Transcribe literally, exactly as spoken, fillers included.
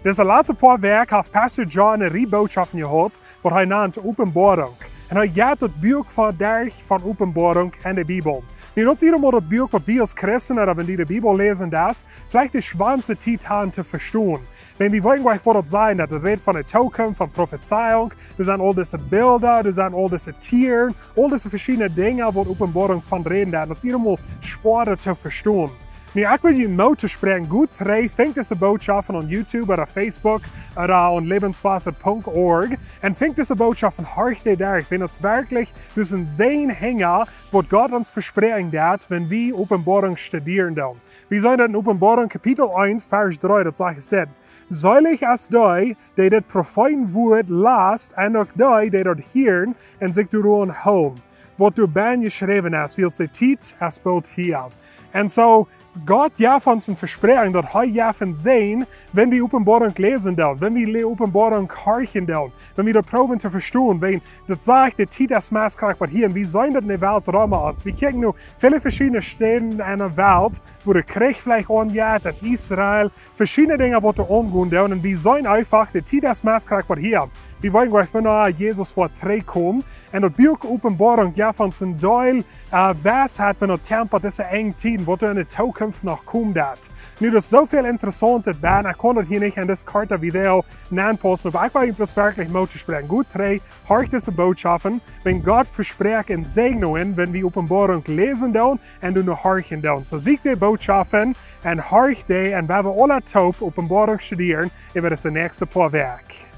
Dise latste poa Wäakj haft Pastor John eene Rieej Bootschoften jehaut, waut hee nant Openboarunk. Un hee jeit daut Buak von, derch von Openboarunk en de Bibel. Nu, daut es emol daut Buak, waut wie aus Christen, ooda wan du de Bibel läsen deist, veleicht de schwoaste Tiet haben to vestonen. Wan wie weeten, waut daut sajcht, daut rät von de Tookunft, von Profezeiunk, doa sent aul dise Bilda, doa sent aul dise Tieren, aul dise veschiedne Dinja, waut Openboarunk von räden deit. Daut es emol schwoa to vestonen. Nu, ekj well junt Moot toospräakjen, go trigj, finj dise Bootschoften opp YouTube ooda Facebook ooda opp lebenswasser punkt org. Un finj dise Bootschoften, horch dee derch, wan daut werkjlich, daut es een Säajen hinja, waut Gott ons vespräakjen deit, wan wie Openboarunk studieren doonen. Wie seenen daut en Openboarunk Kapitel eent, Varsch dree, daut sajcht dit: Seelich es dee, dee dit Profeetenwuat last, un uk dee, dee daut hieren un sikj doaraun hoolen, waut doa bennen jeschräwen es, wiels de Tiet es boolt hia. Un soo, Gott jeft ons een Vespräakjen, daut hee jeft een Säajen, wan wie Openboarunk läsen doonen, wan wie le-, Openboarunk horchen doonen, wan wie daut proowen to vestonen, wan daut sajcht, de Tiet es meist krakjt waut hia, un wie seenen daut en de Welt rom ons. Wie kjikjen nu väle veschiedne Städen en de Welt, wua de Kjrich veleicht aunjeit, en Israel, veschiedne Dinja, waut doa aungonen doonen, un wie seenen eefach, de Tiet es meist krakjt waut hia. Wie weeten, waut fa Jesus woat trigj komen, un daut Buak Openboarunk jeft ons een Deel, äh, Weisheit, wan daut kjemt, waut dise Enjtieden, waut doa en de Tookunft noch komen deit. Nu, daut es soo väl Interessauntet bie, ekj kaun daut hia nich en dise korte Video nenpaussen, oba ekj well junt bloos werkjlich Moot toospräakjen. Go trigj, horch dise Bootschoften, wan Gott vespräakjt een Säajen, wan wie Openboarunk läsen doonen un doano horchen doonen. Soo, sieekj dee Bootschoften un horch dee, un wie woaren aula toop Openboarunk studieren äwa dise näakjste poa Wäakj.